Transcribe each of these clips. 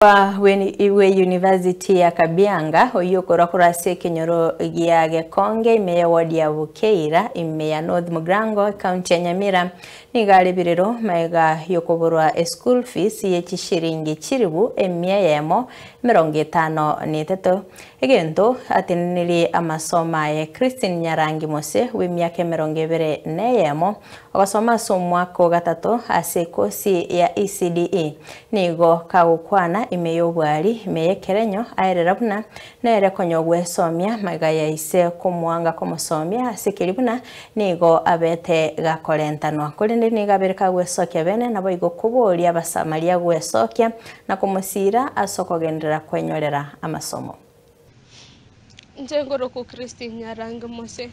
Bwe University ya Kabianga oyio okorwa korwa ase ekenyoro gia Gekonge ime ya ward ya Bukeira ime ya North Mugirango ekaunti ya Nyamira nigo are birero maega yokoborwa eschool fees ye chishiringi chiribu emia eyemo emerongo etano na etato egento atenenirie amasomo aye Christine Nyarangi Mose bw'emiaka emerongo ebere na eyemo Ogosoma ase omwaka o gatato ase ekosi ya ECDE nigo kagokwana ime y'obwari ime y'ekerenyo aerera buna nere konya ogwesomia magega ya ise komoanga komosomia ase keria buna nigo abete gakorentanwa. Korende nigo abere kagwesokia bene naboigo koboria Abasamaria gwesokia na komosiira ase okogenderera kwenyorera amasomo. Inche nkorokwa Christine Nyarangi Mose,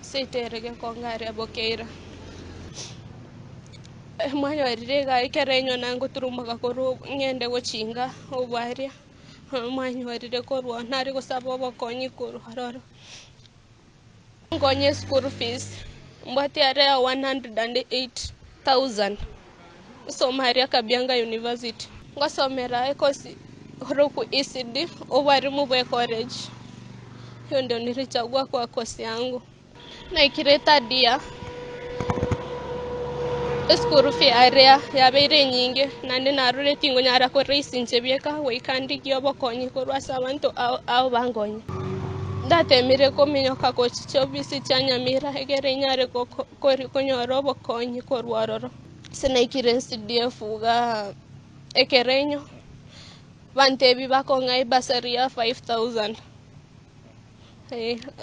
seito ere Gekongo aria Bokeira. Mwanyorire iga ekero enywe nangoturumoka korwa ng'ende gochinga obwaria, mwanyorire korwa nare gosaba obokonyi korwa ororo. Nkonye eschool fees, mbwate are ya 108,000, nsome aria Kabianga University. Ngosomera ekosi korokwa ECD, obwarimu bwe college, hiyo ndio nilichagua kwa kosi yangu. Naikire third year, eschool fee aria yabeire enyinge naende narure tingonyara koraise inche bieka goika ndigie obokonyi korwa ase abanto ao ao bankonye. Ndatemire kominyoka gochia chiofisi chia Nyamira egere inyare konyora obokonyi korwa ororo. Ase naikire CDF igaa ekerenyo, bantebia bakong'a ebursary ya 5000,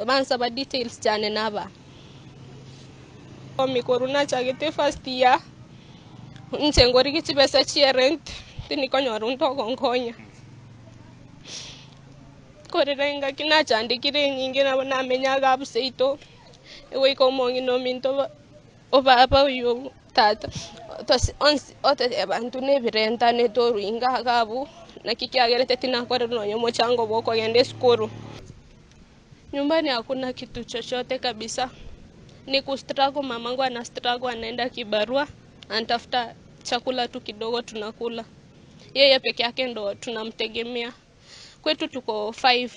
bansaba details chiane nabaa. Korwa nachagete first year, inche ngorigia chibesa chia erent, tindi konyora onde ogonkonya. Korera engaki nachandekire enyinge nabo namenya iga abwo seito, goika omong'ina ominto obaba oyio tata, onsi ototeba intwe na ebirentane torwe inga iga abwo, naki kiagerete tinakorerwa nonye omochango bwa okogenda esukuru. Nyumbani hakuna kitu chochote kabisa, ni ku struggle mamangu ana struggle anaenda kibarua, anatafuta chakula tu kidogo tunakula, yeye peke yake ndo tunamtegemea. Kwetu tuko five.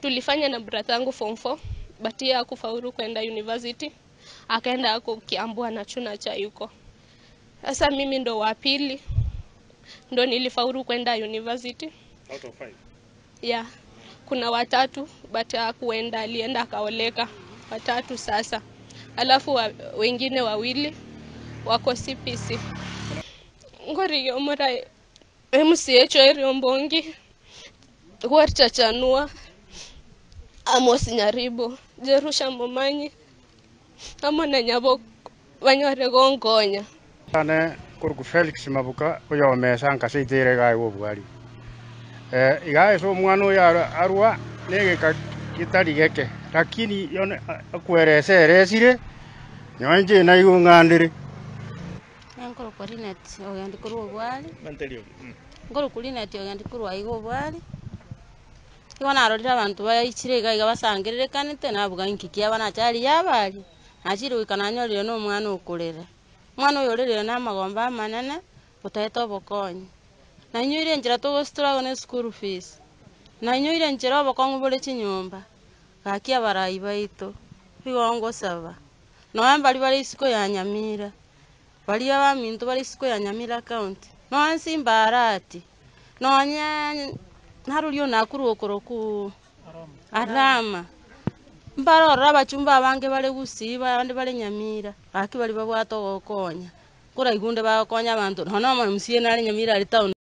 Tulifanya na brother yangu form 4 but yeye hakufaulu kwenda university, akaenda ako Kiambu anachuna chai huko. Sasa mimi ndo wa pili ndo nilifaulu kwenda university. Out of five. Yeah. Kuna watatu but hakuenda, alienda akaoleka. Watatu sasa, alafu wengine wawili wako CPC. Ngoriyo omora MCH ere Ombongi, Gwarchachanua, Amos Nyaribo, Jerusha Momanyi, amo na Nyabok banyore gonkonya. Ane korokwa Felix Mabuka oyomesa nkase itere iga aye obwari. Iga ase omwana oyo arwa negeka getari geke, lakini yone akweresa eresire, nonye inche naigwe ng'andere. Nkorokwa Linet ogendi korwa obwari, nkorokwa Linet ogendi korwa aiga obwari, igo narorire abanto baichire iga iga basangererekanete, nabuga inki kiaba nacha aria abaria, nachire goika nanyorire na omwana okorera. Omwana oyo orerire na amagombo amanene, otaete obokonyi. Nainyoire enchera togostruggle na eschool fees, nainyoire enchera obokong'u bore chinyomba, gaki abarai baito, igo ngosaba, nonya mbaria bare isiko ya Nyamira. Baria abaminto bare isiko ya Nyamira County, nonya Simbarati, nonya narorio Nakuru okorokwa Arama, mbare ororo abachumba abange bare Gusii abande bare Nyamira, gaki baria babwate ogokonya, nkoraigwa onde bagokonya abanto, nonya na omo MCA nare Nyamira aria town.